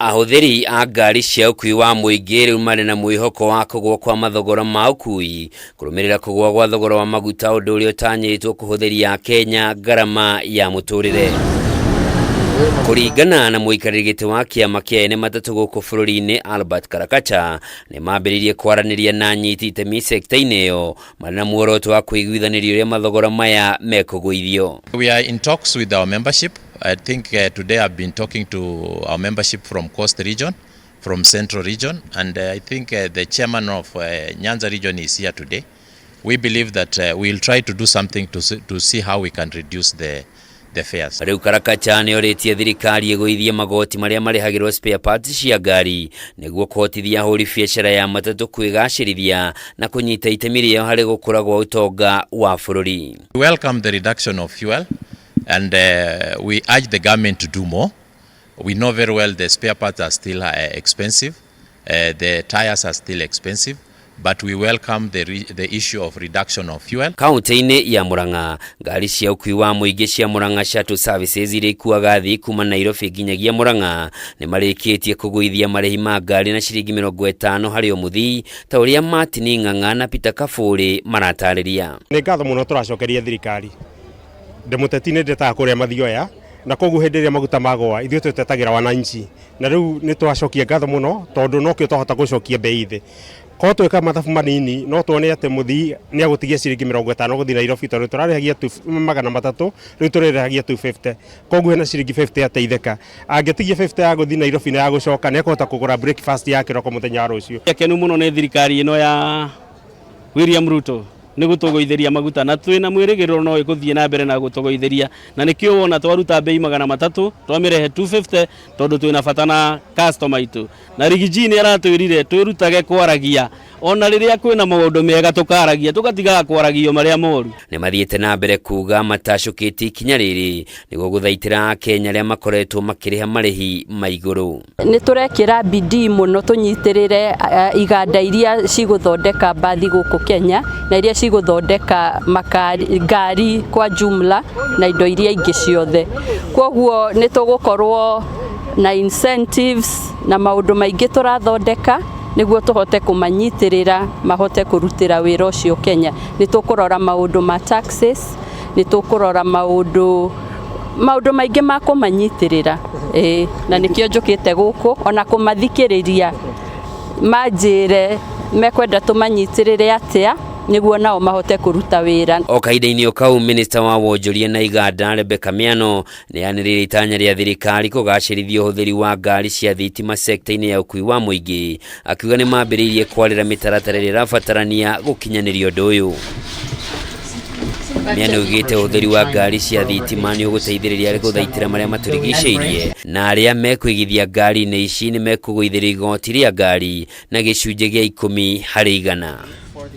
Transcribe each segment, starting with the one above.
Ahũthĩri a ngari cia ũkuui wa mũingĩ rĩu marĩ na mwĩhoko wa kũgũa kwa mathogora ma ũkuui kũrũmĩrĩra kũgũa gwa thogora wa maguta, ũndũ ũrĩa ũtanyĩtwo kũhũthĩria Akenya ngarama ya mũtũrĩre. Kũringana na mũikarĩri gĩtĩ wa kĩama kĩa ene matatũ gũkũ bũrũri-inĩ Albert Karakacha, nĩ mambĩrĩirie kwaranĩria na anyiti itemi sekta-inĩ ĩyo marĩ na muoroto wa kũiguithanĩria ũrĩa mathogora maya mekũgũithio. We are in talks with our membership. I think today I've been talking to our membership from Coast Region, from Central Region, and I think the chairman of Nyanza Region is here today. We believe that we'll try to do something to see how we can reduce the fares. Rĩu Karakacha nĩ orĩtie thirikari ĩgũithie magoti marĩa marĩhagĩrwo spare parts cia ngari nĩguo kũhotithia ahũri biacara ya matatũ kwĩgacĩrithia na kũnyita itemi rĩao harĩ gũkũra gwa ũtonga wa bũrũri. We welcome the reduction of fuel and we urge the government to do more. We know very well the spare parts are still expensive, the tires are still expensive, but we welcome the issue of reduction of fuel. Kaunti-inĩ ya Murang'a, ngari cia ũkuui wa mũingĩ cia Murang'a Shuttle Services iria ikuaga athii kuma Nairobi nginyagia Murang'a nĩ marĩkĩtie kũgũithia marĩhi ma ngari na ciringi 50 harĩ o mũthii, ta ũrĩa Martin Ng'ang'a na Peter Kabũrĩ maratarĩria. Nĩ ngatho mũno tũracokeria thirikari. Ndĩ mũteti, nĩ ndetaga kũrĩa mathioya, na koguo hĩndĩ ĩrĩa maguta magũa, ithuĩ tũtetagĩra wananchi, na rĩu nĩ twacokia ngatho mũno tondũ nokĩo twahota gũcokia mbei thĩ. Korwo twĩka mathabu manini, no tuone atĩ mũthii nĩ agũtigia ciringi 50 gũthiĩ Nairobi, tondũ tũrarĩhagia 300, rĩu tũrĩrĩhagia 250, koguo hena ciringi 50 ateithĩka. Angĩtigia 50 ya gũthiĩ Nairobi na ya gũcoka, nĩ ekũhota kũgũra breakfast ya kĩroko mũthenya wa rũciũ. Akenu mũno nĩ thirikari ĩno ya William Ruto nĩ gũtũgũithĩria maguta, na twĩna mwĩrĩgĩrĩro no ĩgũthiĩ na mbere na gũtũgũithĩria, na nĩkĩo wona twaruta mbei 300 twamĩrehe 250, tondũ twĩna bata na customer itũ. Na Riggy G nĩ aratwĩrire twĩrutage kwaragia, ona rĩrĩa kwĩna maũndũ mega tũkaragia, tũgatigaga kwaragio marĩa moru. Nĩ mathiĩte na mbere kuga matacũkĩtie ikinya rĩrĩ nĩguo gũthaitĩra Akenya arĩa makoretwo makĩrĩha marĩhi ma igũrũ. Nĩ tũrekĩra bidii mũno tũnyitĩrĩre iganda iria cigũthondeka mbathi gũkũ Kenya na iria cigũthondeka makari, ngari kwa jumla na indo iria ingĩ ciothe. Koguo nĩ tũgũkorwo na incentives na maũndũ maingĩ tũrathondeka nĩguo tũhote kũmanyitĩrĩra mahote kũrutĩra wĩra ũcio Kenya. Nĩ tũkũrora maũndũ ma taxes, nĩ tũkũrora maũndũ maingĩ ma kũmanyitĩrĩra, ĩĩ, na nĩkĩo njũkĩte gũkũ ona kũmathikĩrĩria manjĩre mekwenda tũmanyitĩrĩre atĩa nĩguo nao mahote kũruta wĩra. O kahinda-inĩ o kau, minista wa wonjoria na iganda Rebecca Miano nĩ anĩrĩire itanya rĩa thirikari kũgacĩrithia ũhũthĩri wa ngari cia thitima sekta-inĩ ya ũkuui wa mũingĩ, akiuga nĩ mambĩrĩirie kwarĩra mĩtaratara ĩrĩa ĩrabatarania gũkinyanĩria ũndũ ũyũ. Miano augĩte ũhũthĩri wa ngari cia thitima nĩ ũgũteithĩrĩria harĩ gũthaitĩra marĩa matũrigicĩirie, na arĩa mekũigithia ngari-inĩ ici nĩ mekũgũithĩrio igoti rĩa ngari na gĩcunjĩ gĩa 10%.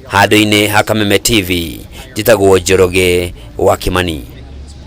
Handũ-inĩ ha Kameme TV, njĩtagwo Njoroge wa Kimani.